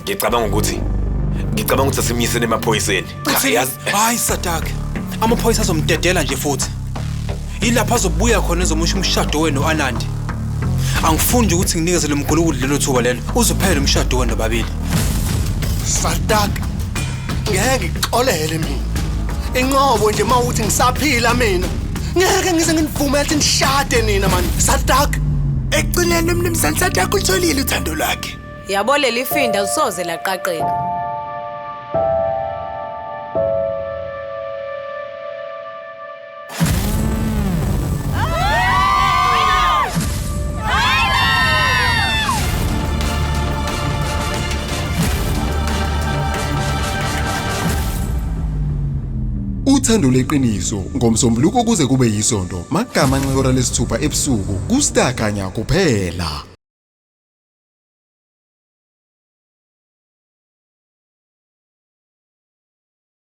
Ngicabanga ukuthi ngicabanga ukuthi asimyiseni emaphoyiseni. Cha yazi Hayi Sadak. Amaphoyisa azomdedela nje futhi. Yilapho azobuya khona ezomusha umshado wenu no-Anandi. Angifuni nje ukuthi nginikeze lo mgulukudu lelo thuba lelo. Uzophela umshado wenu nobabili. Sadak ngeke ngikuxolele mina. Inqobo nje mawuthi ngisaphila mina. Ngeke ngize nginivumele ukuthi nishade nina mani. Sadak Ekugcineni umnumzane Sadak ulitholile uthando lwakhe. Yabo leli finda lisoze laqaqeka. Uthando leqiniso ngomsombuluko kuze kube yisonto magama nxehora lesithupha ebusuku kuStar Kanya kuphela.